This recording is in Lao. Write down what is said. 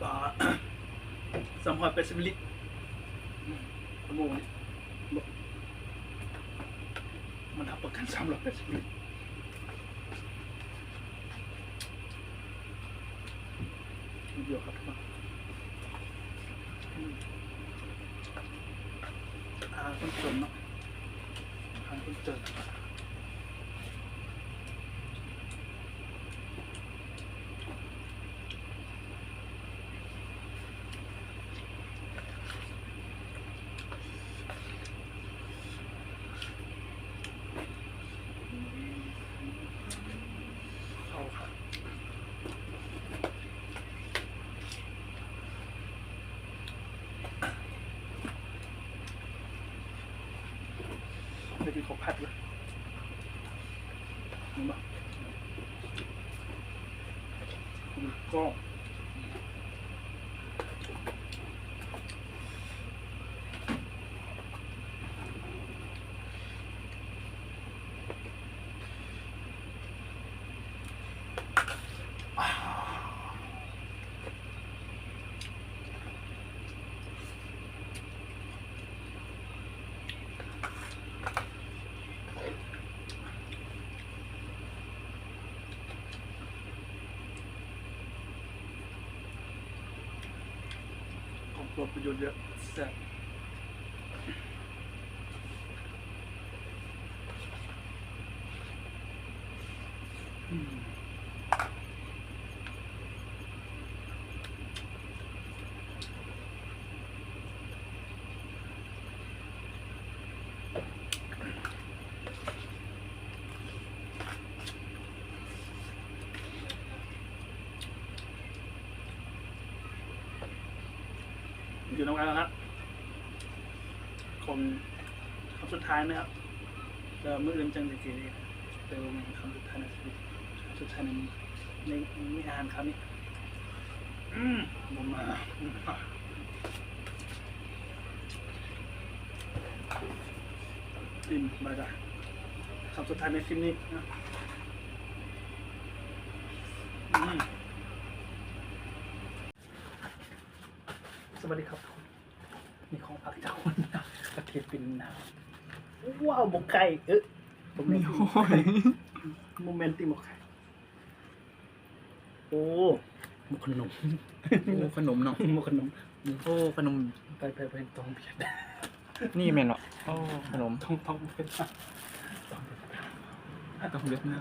ປາ ສາມຮ້ອຍແປດສິບລິດ ໂອ້ ມັນຮັບປະກັນສາມຮ້ອຍແປດສິບລິດ. ດຽວຄັບ ອາຫານຄົນຈົນເນາະ ອາຫານຄົນຈົນ. ອືມ ເຂົ້າຜັດເລີຍ ເຫັນບໍ່? ມັນກ້ອງ. ຂອງໂປດປະໂຫຍດເຍາະ ແຊບ. ຢູ່ນຳກັນນະ ຄົນ ຄຳສຸດທ້າຍນະ ແລ້ວມື້ອື່ນຈັ່ງໄດ້ກິນອີກ ແຕ່ວ່າແມ່ນຄຳສຸດທ້າຍໃນຊີວິດ ຄຳສຸດທ້າຍໃນ ໃນ ໃນອາຫານຄຳນີ້. ອືມ ບໍ່ມາ ບໍ່ມາ ອີ່ມ ບາຍບາຍ ຄຳສຸດທ້າຍໃນຄລິບນີ້ນະ. ອືມ ສະຫວັດດີຄັບ ມີຂອງຝາກຈາກຄົນປະເທດເປັນນາ. ວ້າວ ໝົກໄກ່ ເອີ ບໍ່ແມ່ນ ມີຫອຍ ບໍ່ແມ່ນຕິ ໝົກໄກ່. ໂອ້ ໝົກຂະໜົມ ໂອ້ ຂະໜົມເນາະ ໝົກຂະໜົມ ໂອ້ ຂະໜົມ ໄປ ໄປ ໄປ ຕ້ອງບຽດ ນີ້ແມ່ນເນາະ ໂອ້ ຂະໜົມ ຕ້ອງ ຕ້ອງບຽດ ຕ້ອງບຽດ ຕ້ອງບຽດນາ.